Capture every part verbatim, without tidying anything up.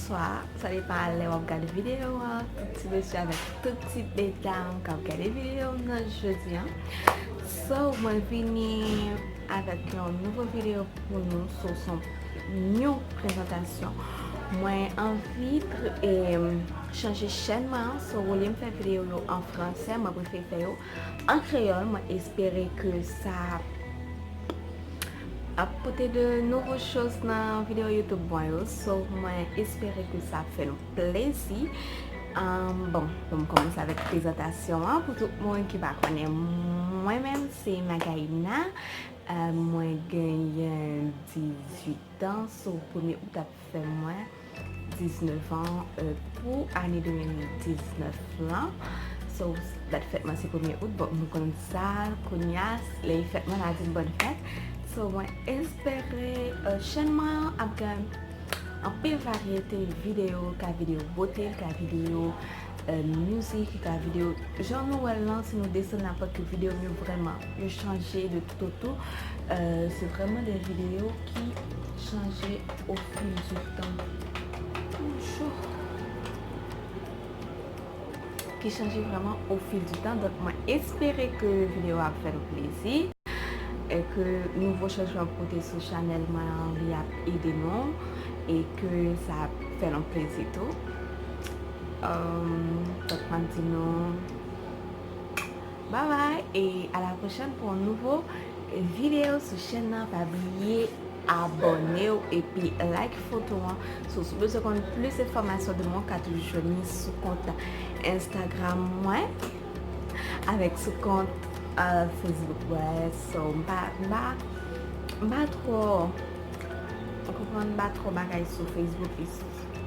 Bonswa, sa depann lè w ap gade videyo an, tout ti mesye avèk tout ti medam k ap gade videyo m nan jodi an. So, mwen vini avèk yon nouvo videyo pou nou, so, se yon prezantasyon. Mwen anvi tr- em, chanje chèn mwen an, so, olye m fè videyo yo an fransè, mwen prefere fè yo an kreyòl. Mwen espere ke sa ap pote de nouvo choz nan videyo YouTube mwen yo. So, mwen espere ke sa ap fè nou plezi. Um, bon, pou m kòmanse avèk prezantasyon an, pou tout moun ki pa konnen mwen menm, se Magaïna. Um, mwen genyen dizuit an, so premye out ap fè mwen diznèf an, euh, pou ane de mil diznèf lan. So, dat fèt mwen se premye out, bon, nou konn sa, kounye a, lè e fèt mwen, n a di m bòn fèt. So, mwen espere, euh, chèn mwen an ap gen anpil varyete videyo, ka videyo bote, ka videyo, euh, mizik, ka videyo, jan nou wè l lan, si nou desann la, paske videyo m yo vrèman, yo chanje de tout au tout. Euh, se vrèman de videyo ki chanje au fil du temps. Ki chanje vrèman au fil du temps. Donk, mwen espere ke videyo a ap fè nou plezi e ke nouvo chanjman pote sou chanèl mwen an, li ap ede nou e ke sa ap fè nou plezi tou. Um, donk, m ap di nou bye bye e à la prochaine pour un nouveau vidéo sou chèn nan. Pa bliye abòne w epi like foto an. So, si w bezwen konn plis enfòmasyon de mwen, w ka toujou jwenn li sou kont Instagram mwen avèk sou kont, euh, Facebook mwen. So, m pa, m pa, m pa twò, w konprann, m pa twò bagay sou Facebook,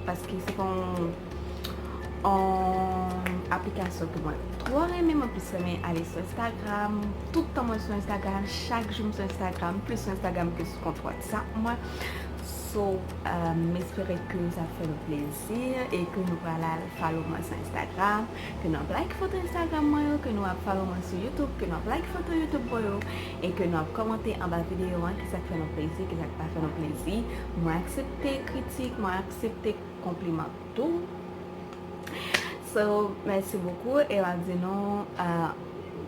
paske se pa yon yon aplikasyon ke mwen twò renmen. Mwen plis renmen ale sou Instagram. Tout tan mwen sou Instagram, chak jou m sou Instagram, plis sou Instagram ke sou kont WhatsApp mwen. So, euh, m espere ke sa fè nou plezi e ke nou pral al follow mwen sou Instagram, ke nou ap like foto Instagram mwen yo, ke nou ap follow mwen sou YouTube, ke nou ap like foto YouTube mwen yo, e ke nou ap kòmante anba videyo an, kisa k fè nou plezi, kisa k pa fè nou plezi. Mwen aksepte kritik, mwen aksepte konpliman tou. So, mèsi bokou e m ap di nou, euh,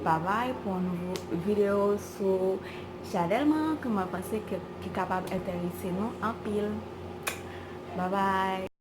bye bye pou yon nouvo videyo sou chanèl mwen ke mwen panse ke, ki kapab enterese nou anpil. Bye bye.